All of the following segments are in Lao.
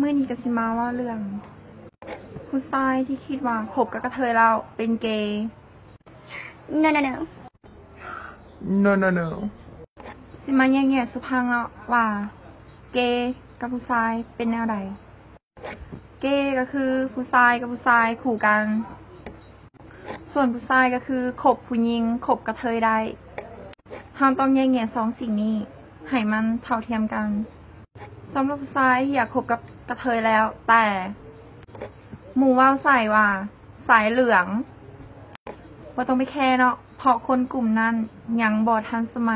ມື້ນີ້ກໍຊິມາເວົ້າເລື່ອງຜູ້ຊາຍທີ່ຄິດວ່າຄົບກັບກະເທີຍແລ້ວເປັນເກ. No, no, no. No, no, no. ຊິມາແຍກແຍະສູ່ຟັງເນາະວ່າເກກັບຜູ້ຊາຍເປັນແນວໃດ. ເກກໍຄືຜູ້ຊາຍກັບຜູ້ຊາຍຄູ່ກັນ. ສ່ວນຜູ້ຊາຍກໍຄືຄົບຜູ້ຍິງ, ຄົບກະເທີຍໄດ້. ເຮົາຕ້ອງແຍກແຍະສອງສິ່ງນີ້ໃຫ້ມັນເທົ່າທຽມກັນ. ສຳລັບຜູ້ຊາຍທີ່ຢາກຄົບກັບກະເທີຍແລ້ວ ແຕ່ໝູ່ເວົ້າໃສ່ວ່າສາຍເຫຼືອງ, ບໍ່ຕ້ອງໄປແຄເນາະ, ເພາະຄົນກຸ່ມນັ້ນຍັງບໍ່ທັນສະໄໝ.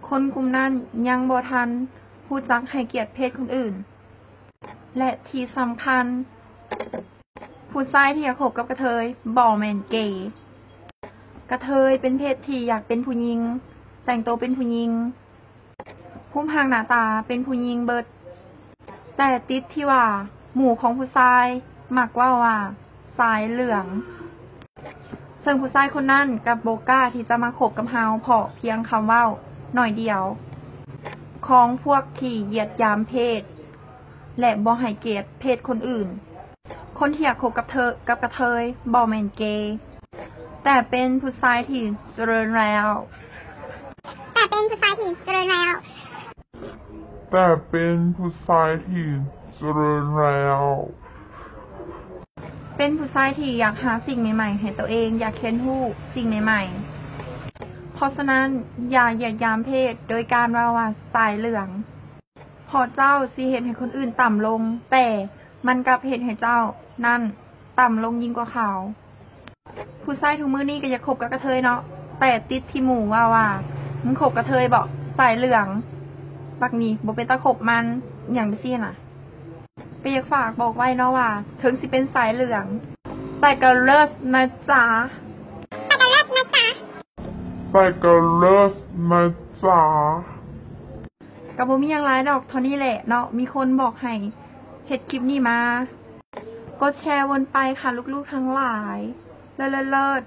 ຄົນກຸ່ມນັ້ນຍັງບໍ່ທັນຮູ້ຈັກໃຫ້ກຽດເພດຄົນອື່ນ. ແລະ ທີ່ສຳຄັນ, ຜູ້ຊາຍທີ່ຢາກຄົບກັບກະເທີຍບໍ່ແມ່ນເກ. ກະເທີຍເປັນເພດທີ່ຢາກເປັນຜູ້ຍິງ, ແຕ່ງໂຕເປັນຜູ້ຍິງ, ຮູບຮ່າງໜ້າຕາເປັນຜູ້ຍິງເບິດ, ແຕ່ຕິດທີ່ວ່າໝູ່ຂອງຜູ້ຊາຍມັກເວົ້າວ່າສາຍເຫຼືອງ. ເຊິ່ງຜູ້ຊາຍຄົນນັ້ນກໍບໍ່ກ້າທີ່ຈະມາຄົບກັບເຮົາ ເພາະພຽງຄຳເວົ້າໜ້ອຍດຽວຂອງພວກທີ່ຢຽດຫຍາມເພດ ແລະ ບໍ່ໃຫ້ກຽດເພດຄົນອື່ນ. ຄົນທີ່ຢາກຄົບກັບເທີ ກັບກະເທີຍບໍ່ແມ່ນເກ, ແຕ່ເປັນຜູ້ຊາຍທີ່ຈະເລີນແລ້ວ. ແຕ່ເປັນຜູ້ຊາຍທີ່ຈະເລີນແລ້ວ. ແຕ່ເປັນຜູ້ຊາຍທີ່ຈະເລີນແລ້ວ. ເປັນຜູ້ຊາຍທີ່ຢາກຫາສິ່ງໃໝ່ໆໃຫ້ໂຕເອງ, ຢາກຮຽນຮູ້ສິ່ງໃໝ່ໆ. ເພາະສະນັ້ນ, ຢ່າຢຽດຫຍາມເພດໂດຍການເວົ້າວ່າສາຍເຫຼືອງ, ເພາະເຈົ້າຊິເຮັດໃຫ້ຄົນອື່ນຕ່ຳລົງ, ແຕ່ມັນກັບເຮັດໃຫ້ເຈົ້ານັ້ນຕ່ຳລົງຍິ່ງກວ່າເຂົາ. ຜູ້ຊາຍທຸກມື້ນີ້ກໍຢາກຄົບກັບກະເທີຍເນາະ, ແຕ່ຕິດທີ່ໝູ່ເວົ້າວ່າ ມຶງຄົບກະເທີຍເບາະ ສາຍເຫຼືອງ, ບັກນີ້ບໍ່ເປັນຕາຄົບມັນ ອີ່ຫຍັງຈັ່ງຊີ້ນະ. ກໍຢາກຝາກບອກໄວ້ເນາະວ່າ ເຖິງຊິເປັນສາຍເຫຼືອງ ແຕ່ກໍເລີດນະຈ໊ະ. ແຕ່ກໍເລີດນະຈ໊ະ. ແຕ່ກໍເລີດນະຈ໊ະ. ກໍບໍ່ມີຫຍັງຫຼາຍດອກ, ເທົ່ານີ້ແຫຼະເນາະ. ມີຄົນບອກໃຫ້ເຮັດຄລິບນີ້ມາ. ກົດແຊວົນໄປຄ່ະ ລູກໆທັງຫຼາຍ. ເລີດ, ເລີດ, ເລີດ.